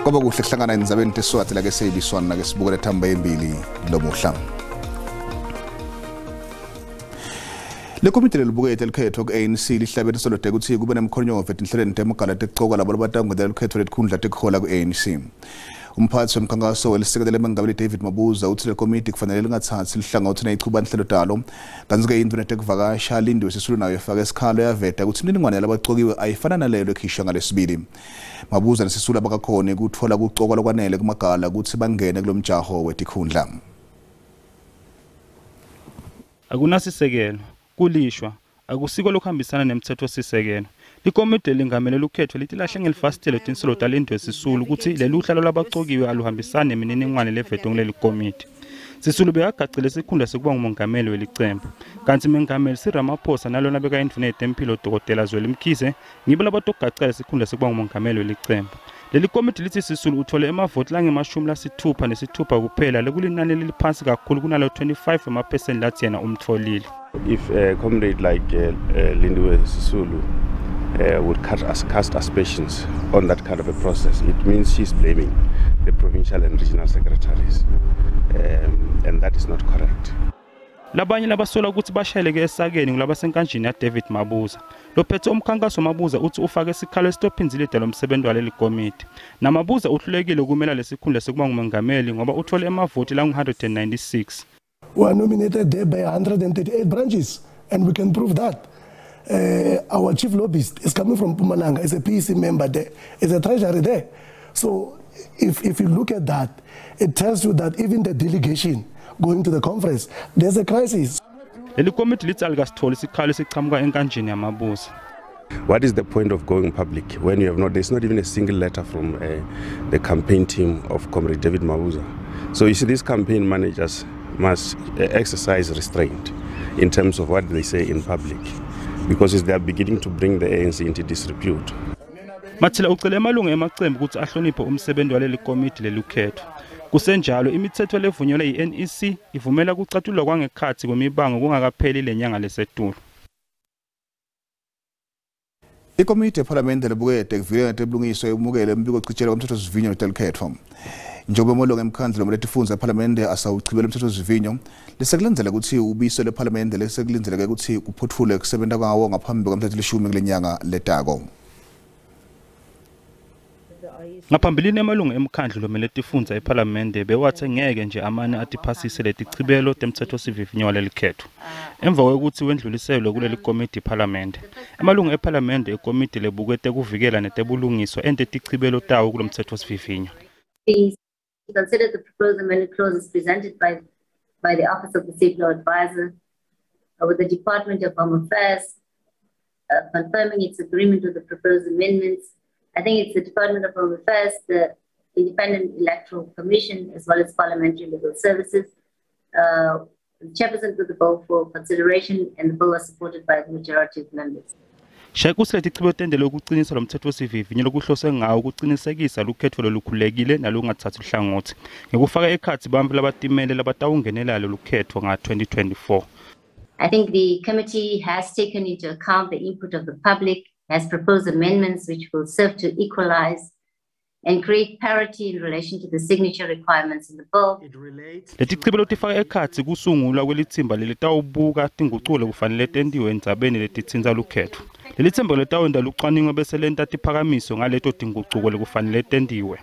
Kwaba kuhle kuhlangana endzabeni teSwati la ke seyibiswana ke sibukele thamba embili lomuhla. Le komiti lelibukete likhetho ku-ANC lihlabele solode ukuthi kube nemkhonyovu etinhlelweni temugala tekucoka labo labatangwetela lukhetho letikhundla tekuhola ku-ANC. Umphathi wemkhankaso welisekela lemengameli David Mabuza uthi le komiti kufanele lingathathi lihlangothi neyichuba inhlelo talo. Kanti-ke indvuna yetekuvakasha Lindiwe Sisulu nayo ifake isikhalo yaveta ukuthi imininingwane yalabacokiwe ayifana naleyo ekhishwa ngalesibili. Mabuza neSisulu abakakhoni kutfola kucokwa lokwanele kumagala ukuthi bangene kulo mjaho wetikhundla. Akunasisekelo kulishwa akusiko lokuhambisana nemthetho-sisekelo. Likomidi elingamele lukhetho lithi lahle ngelifasitelo tinsolo taLindiwe Sisulu ukuthi lelu hlalo lwabacokiwe aluhambisani nemininingwane levetwe nguleli komidi. Sisulu bekagacile isikhundla sekuba ngumongameli welicembu, kanti mengameli Cyril Ramaphosa nalona bekayindvuna yetemphilo Dr. Zweli Mkhize ngibo labatogacela isikhundla sekuba ngumongameli welicembu. Leli komidi lithi Sisulu uthole emavoti langema-66 kuphela, lekulinani leliphansi kakhulu kunalo 25% lathi yena umtholile. If a comrade like Lindiwe Sisulu would cast aspersions on that kind of a process, it means she's blaming the provincial and regional secretaries, and that is not correct. Labanye labasola ukuthi bashayeleke esakeni ngulabasenkanjini ya David Mabuza. Lophethe umkhankaso Mabuza uthi ufake isikhalo esitophinzile lomsebenzi waleli komiti. NaMabuza uhlulekile ukumela lesikhundla sekuba ngumongameli ngoba uthole emavoti langu-196. We are nominated there by 138 branches, and we can prove that. Our chief lobbyist is coming from Mpumalanga, is a PEC member there, is a treasury there. So if you look at that, it tells you that even the delegation going to the conference, there's a crisis. Leli komiti lithi alikasitholi isikhalo esiqhamuka enkanjini yaMabuza. What is the point of going public when you have not, there's not even a single letter from the campaign team of Comrade David Mabuza. So you see, these campaign managers must exercise restraint in terms of what they say in public, because they are beginning to bring the ANC into disrepute. Mathila ucele amalungu emacembu ukuthi ahloniphe umsebenzi waleli komiti lelukhetho. Kusenjalo imithetho levunyelwe yi-NEC ivumela ukucatululwa kwangekhathi kwemibango kungakapheli lenyanga lesetulu. Ikomiti yePhalamende lebukede kuvikela tebulungiswa yemukele umbiko ochitshela komthethosivivinyo wetelukhetho. Njengoba amalungu emkhandlu noma letifundza ePhalamende asawuchibela umthethosivivinyo, lesekulindzele ukuthi ubiso lePhalamende lesekulindzeleke ukuthi kuphothulwe kusebenta kwawo ngaphambi kwemthetho lishumi kulenyanga letako. Ngaphambilini amalungu emkhandlu lomele tifundza ePhalamende bewathe ngeke nje amane atiphasise letichibelo temthethosivivinyo walelikhetho. Emva kwekuthi wendluliselwe kuleli komiti ePhalamende, amalungu ePhalamende ekomiti lebukete kuvikela netebulungiswa ente tichibelo tawo kulomthethosivivinyo. Consider the proposed amended clauses presented by the Office of the State Law Advisor with the Department of Home Affairs confirming its agreement with the proposed amendments. I think it's the Department of Home Affairs, the Independent Electoral Commission, as well as Parliamentary Legal Services. The chairperson put the bill for consideration, and the bill was supported by the majority of members. Shayikusi letichibelo tendele ukuqinisa lomthethosivivinyo lokuhlose ngawo ukuqinisekisa lukhetho lolukhululekile nalungathathi uhlangothi ngekufaka ekhathi bantfu labatimele labatawungenela lolukhetho nga-2024. I think the committee has taken into account the input of the public, has proposed amendments which will serve to equalize and create parity in relation to the signature requirements in the bill. Letichibelo tifaka ekhatsi kusungulwa kwelitsimba lelitawubuka tingucuko kufanele tentiwe endzabeni letitsintsa lukhetho. Lelitsemba letawenta lucwaningo bese lenta tiphakamiso ngaleto tingucuko lekufanele tentiwe.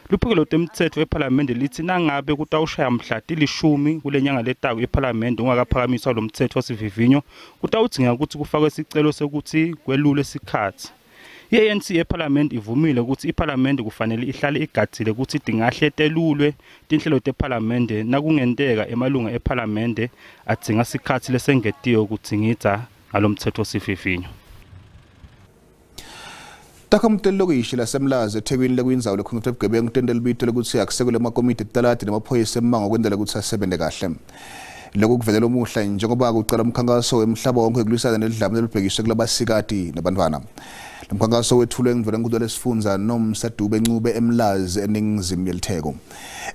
Luphiko lwetemtsetfo ePhalamende litsi nangabe kutawushaya mhla tilishumi kulenyanga letako ePhalamende ungakaphakamiswa lo mtsetfosivivinyo, kutawudzingeka kutsi kufakwe sicelo sekutsi kwelulwe sikhatsi. I-ANC ePhalamende ivumile ukuthi iPhalamende kufanele ihlale igadzile ukuthi tingahle telulwe tinhlelo tePhalamende nakungenteka emalunga ePhalamende adzinga sikhatsi lesengetiwe kudzingidza ngalomtsetfosivivinyo. Takhamuti lokishi laseMlazi eThekwini lekuyindzawo lekhungetfwe bugebengu tentela libito lekutsi akusekelwe emakomiti etitaladi nemaphoyisa emmango kwentela kutsi asebente kahle. Lokhu kuvelela omuhla njengoba kucala umkhankaso wemhlaba wonke wekulwisana nedlame lolubhekiswe kulabasikati nabantfwana. Lo mkhankaso wethulwe ngindvunenkhulu lesifundza Nomsa Dube Ncube eMlazi eningizimu yelitheko.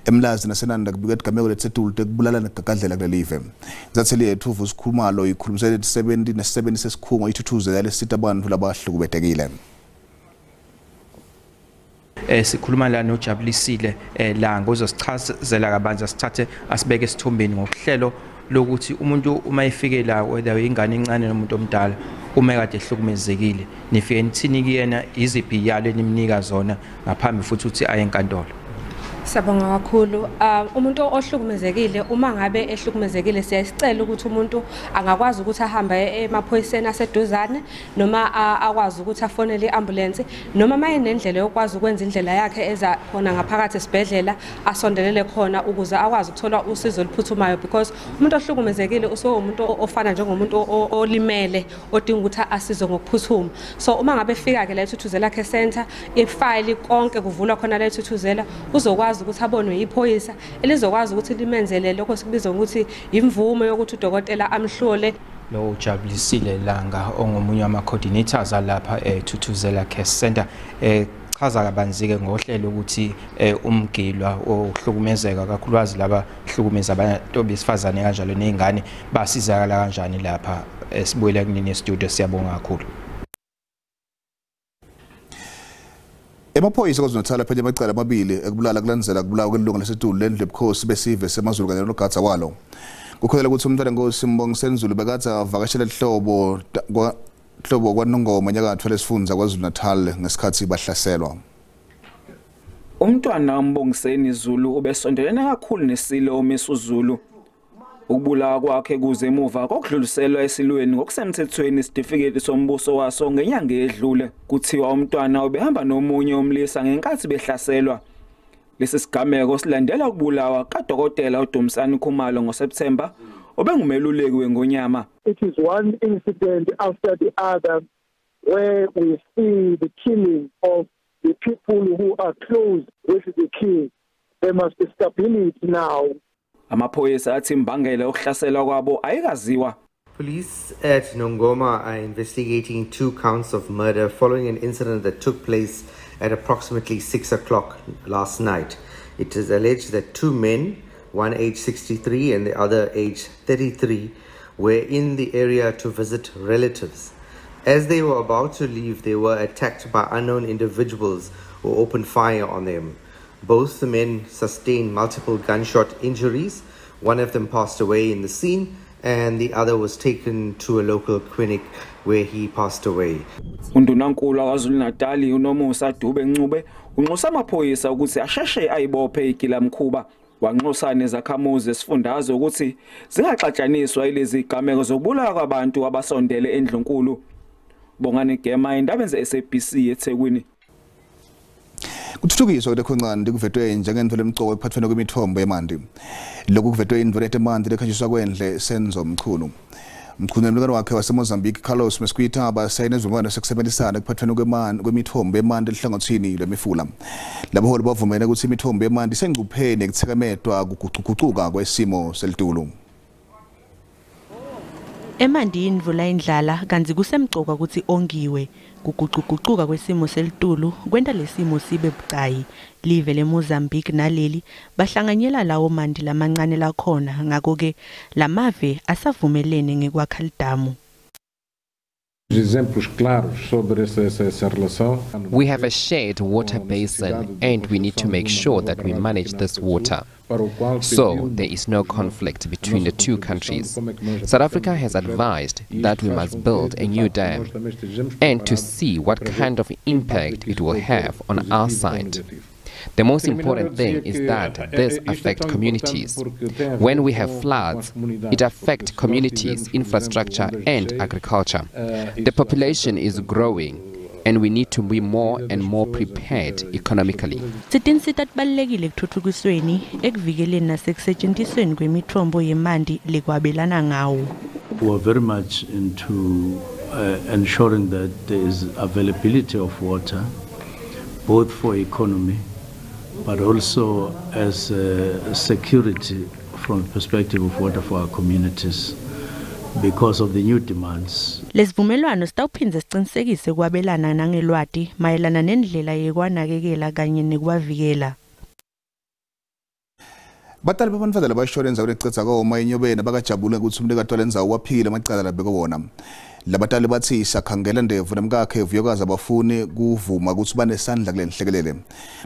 eMlazi naseNanda kubikwe tigameko letisetulu tekubulala nekugagadlela kulelive. Intatheli yethu Vusi Khumalo ikhulumisene netisebenti nesisebenti sesikhungo iThuthuzela lesita bantfu labahlukubetekile. Sikhuluma la noJabulisile Langa uzosichazela kabanzi, asithathe asibeke esithombeni ngokuhlelo lokuthi umuntu uma efike la, whether ingane encane nomuntu omdala, uma kade ehlukumezekile, nifike nithini kuyena, iziphi iyalo enimnika zona ngaphambi futhi uthi aye enkantolo? Siyabonga kakhulu. Umuntu ohlukumezekile, uma ngabe ehlukumezekile, siyasicela ukuthi umuntu angakwazi ukuthi ahambe emaphoyiseni aseduzane, noma akwazi ukuthi afonele i-ambulance, noma maye nendlela yokwazi ukwenza indlela yakhe eza khona ngaphakathi esibhedlela, asondelele khona ukuze akwazi ukuthola usizo oluphuthumayo, because umuntu ohlukumezekile usuke umuntu ofana njengomuntu olimele odinga ukuthi asizwe ngokuphuthuma. So uma ngabe efika ke la eThuthuzela Care Center, ifayili konke kuvulwa khona la eThuthuzela, uzokwazi ukuthi abonwe iphoyisa elizokwazi ukuthi limenzele lokho sikubiza ukuthi imvume yokuthi udokotela amhlole. Lo uJabulisile Langa ongomunye wama coordinators alapha eThuthuzela Care Center, chaza kabanzi ke ngohlelo ukuthi umgilwa ohlukumezeka kakhulukazi laba hlukumeza abantu besifazane kanjalo nezingane basizakala kanjani lapha. Sibuyele kunini studio, siyabonga kakhulu. Emaphoyisa KwaZulu-Natal aphenye amacala amabili ekubulala kulandzela kubulawa kwelungu lasetulu lendlu yobukhosi besive semaZulu kanye nogatha walo. Kukholelwa ukuthi umntwana Mbongiseni Zulu bekade avakashela ihlobo kwaNongoma nyakatho lesifundza KwaZulu-Natal ngesikhathi bahlaselwa. Umntwana Mbongiseni Zulu ubesondelene kakhulu nesilo uMisuzulu. Ukubulawa kwakhe kuze emuva kokudluliselwa esilweni ngokusemthethweni isitifiketi sombuso waso ngenyanga edlule. Kuthiwa umntwana ubehamba nomunye umlisa ngenkathi behlaselwa. Lesi sigameko silandela ukubulawa kaDokotela uDumsani Khumalo ngoSeptember, obengumeluleki wengonyama. It is one incident after the other where we see the killing of the people who are close with the king. There must be stability now. Amaphoyisa athi imbangela yokuhlaselwa kwabo ayikaziwa. Police at Nongoma are investigating 2 counts of murder following an incident that took place at approximately 6 o'clock last night. It is alleged that 2 men, one aged 63 and the other aged 33, were in the area to visit relatives. As they were about to leave, they were attacked by unknown individuals who opened fire on them. Both the men sustained multiple gunshot injuries. One of them passed away in the scene and the other was taken to a local clinic where he passed away. Undunankulu waKwaZulu-Natal uNomusa Dube Ncube unxusa amaphoyisa ukuthi asheshe ayibophe igilamkhuba. Wanxusa nezakhamuzi esifundazwe ukuthi zingaxatshaniswa ilezi zigameko zokubulawa kwabantu abasondele endlunkulu. Bongani Gema, indaba ze-SABC eThekwini. Kuthuthukiswa kwekhoncane kuvetwe njengento lemcoka ekuphathweni kwemithombo yemanti. Lokhu kuvetwe indvuna yemanti lekhanjiswa kwendle Senzo Mchunu. Mchunu nemlingani wakhe waseMozambique Carlos Mesquita basayine isivumelwano sokusebenzisana ekuphathweni kwemithombo yemanti elihlangothini lwemifula. Labaholi bavumene ukuthi imithombo yemanti isengcupheni ekuthekametwa kuguquguquka kwesimo selitulu. Emanti indvula indlala kantsi kusemcoka kutsi ongiwe. Kuguquguquka kwesimo selitulu kwenta lesimo sibe bucayi. Live leMozambique naleli bahlanganyela lawo manti lamancane lakhona, ngakho-ke lamave asavumelene ngekwakha lidamu. Exemplos claros sobre essa relação. We have a shared water basin and we need to make sure that we manage this water. So there is no conflict between the two countries. South Africa has advised that we must build a new dam and to see what kind of impact it will have on our side. The most important thing is that this affects communities. When we have floods, it affects communities, infrastructure and agriculture. The population is growing and we need to be more and more prepared economically. Sitinsita tibalulekile ekuthuthukisweni, ekuvikeleni nasekusetshenzisweni kwemithombo yemanti lekwabelana ngawo. We are very much into ensuring that there is availability of water, both for economy but also as security from the perspective of water for our communities because of the new demands. Lesivumelwano sitawuphindze sicinisekise kwabelana nangelwati mayelana nendlela yekwanakekela kanye nekubavikela. Batali babantfwana labashona endzaweni lecedza koma eNyobeni bakajabule kutsi umnikati walendzawo waphikile amacala labekwe wona. Labatali bathi Sakhangela Ndevu nemkakhe Vuyokazi abafuni kuvuma ukuthi banesandla kule nhlekelele.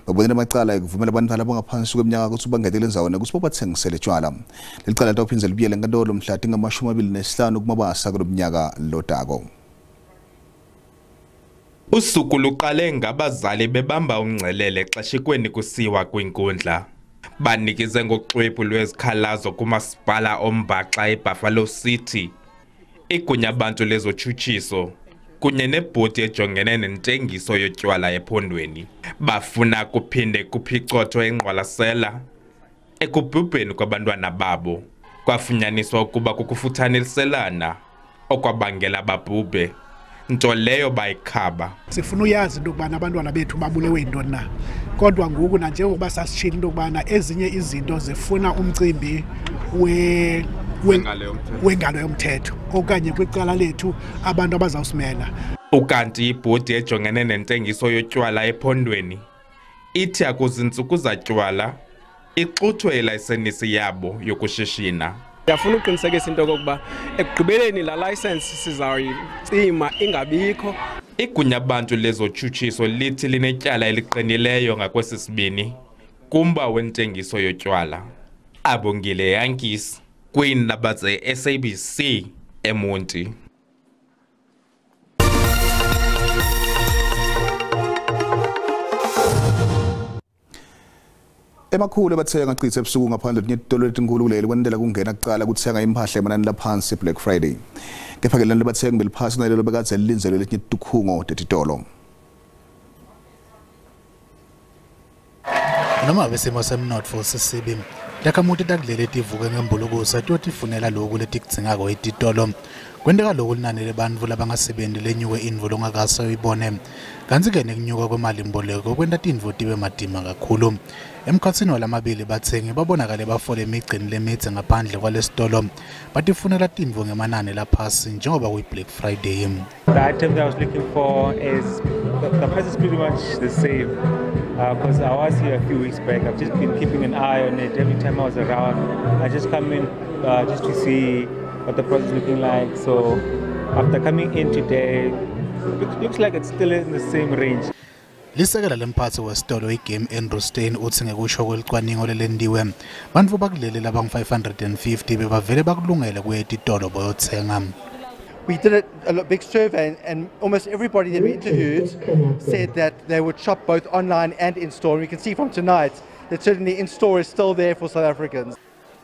Babonela amacala ekuvumela abantwana abangaphansi kweminyaka ukuthi bangenele endzaweni ukuthi babathengisele tshwala. Leli cala litawuphindze libuyele enkantolo mhla tingamashumi-25 kuMabasa kulomnyaka lotako. Usuku luqale ngabazali bebamba umngcelele xeshikweni kusiwa kwinkundla. Banikize ngoxwebhu lwezikhalazo kumasipala ombaxa eBuffalo City, igunyabantu lezotshutshiso kunye nebhodi ejongene nentengiso yotywala ephondweni. Bafuna kuphinde kuphicothwe ingqwalasela ekubhubheni kwabantwana babo. Kwafunyaniswa ukuba kukufuthaniselana okwabangela babhubhe, nto leyo bayikhaba. Sifuna uyazi into yokubana abantwana bethu babulewe yintoni na, kodwa ngoku nanjengokuba sasitshile into yokubana ezinye izinto zifuna umcimbi wengalo yomthetho okanye kwicala lethu abantu abazawusimela. Ukanti ibhodi ejongene nentengiso yotywala ephondweni ithi akuzintsuku zatywala ixuthwe ilayisenisi yabo yokushishina. Ndiyafuna uqinisekisa into yokokuba ekugqibeleni la license sizawuyicima ingabikho. Igunyabantu lezotshutshiso lithi linetyala eliqinileyo ngakwesi sibini kumba wentengiso yotywala. Abongile Yankees kwiindaba ze-SABC eMonti. Emakhulu abathenga achithe ebusuku ngaphandle kwetinye letinkulu kuleli kwendela kungena kucala kuthenga impahla emanani laphansi Black Friday. Kepha ke lento bathenga beliphasi nalelo bekadze lilinzelwe letinye tikhungo tetitolo. Noma besimo semnotfo sisibi takhamuti takuleli tivuke ngembulukusa tiyotifunela loku letikudzingako etitolo. Kwenteka loku linani lebantfu labangasebenti lenyuke intfo longakase uyibone, kantsi-ke nekunyuka kwemalimboleko kwenta tintfo tibe matima kakhulu. Emkhatsini walamabili batsengi babonakale bafole emigceni lemidze ngaphandle kwalesitolo batifunela tintfo ngemanani laphasi njengoba kuyi-Black Friday. The item that I was looking for is the price is pretty much the same because I was here a few weeks back. I've just been keeping an eye on it every time I was around. I just come in just to see what the price is looking like. So after coming in today, it looks like it's still in the same range. Lisekela lemphathi wesitolo iGame Andrew Stein uthi ngekusho kwelicwaningo lelendiwe bantfu bakuleli labangu-550 bebavele bakulungele kuya etitolo boyothenga. We did a big survey and almost everybody that we interviewed said that they would shop both online and in store. And we can see from tonight that certainly in store is still there for South Africans.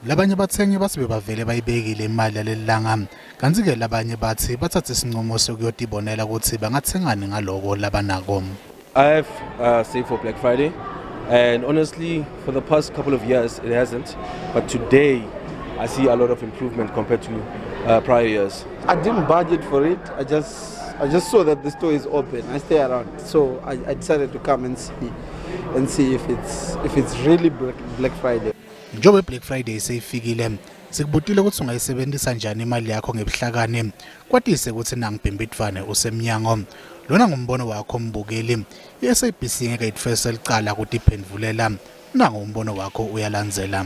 Labanye bathengi bathi bebavele bayibekile imali yaleli langa, kantsi-ke labanye bathi bathathe isinqumo sokuyotibonela ukuthi bangathengani ngaloko labanako. I've saved for Black Friday, and honestly for the past couple of years it hasn't, but today I see a lot of improvement compared to prior years. I didn't budget for it. I just saw that the store is open. I stay around, so I decided to come and see if it's really Black Friday. Njengoba Black Friday seyifikile, sikubutile ukuthi ungayisebenzisa njani imali yakho ngebuhlakani. Kwatise ukuthi nangibhimbidvane usemnyango. Lona ngumbono wakho mbukeli. I-SABC ngeke itfese licala kutiphendvulela. Nangu umbono wakho uyalandzela.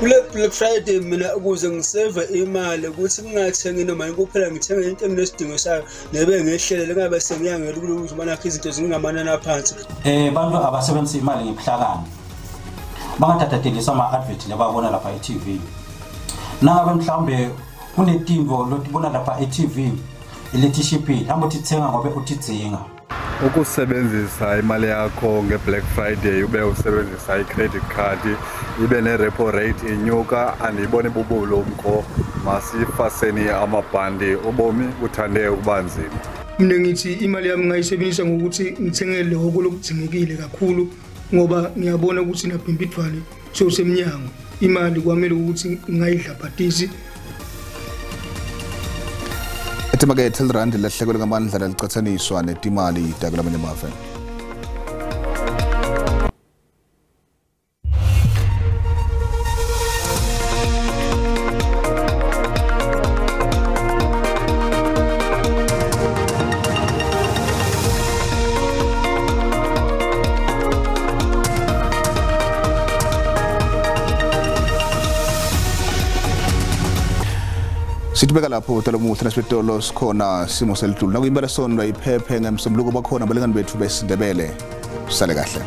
Kule Black Friday mina ukuze ngiseve imali ukuthi ngingathengi noma kuphela ngithenga into enginesidingo sayo nebe ngehlelele ngabe sengiyangela ukuthi manakho izinto zingamanani aphansi. Bantu abasebenzisa imali ngebuhlakani bangatatateliswa ama-advert lababona lapha e-TV. Nangabe mhlawumbe kunetimvo lotibona lapha e-TV letishipile hamba utithenga ngobe utidzinga. Ukusebenzisa imali yakho nge-Black Friday ube usebenzisa i-credit card ibe ne-repo rate inyuka, andiyiboni bubulumko. Masifaseni amabhandi, ubomi buthande ukuba nzima. Mina ngithi imali yami ngayisebenzisa ngokuthi ngithenge lokho lokudzingekile kakhulu ngoba ngiyabona ukuthi nabhimbidvane sewusemnyango, imali kwamele ukuthi ngayidlabhatisi. Emakethe lirandi lahlekelwe ngamandla lalicatsaniswa netimali takulamanye amave. Sithubeka lapho talomuhla nasibetolo sikhona simo selitulu nakuyimbala sonto iphephe ngemsombuluko bakhona abalingani bethu besiNdebele. Sale kahle.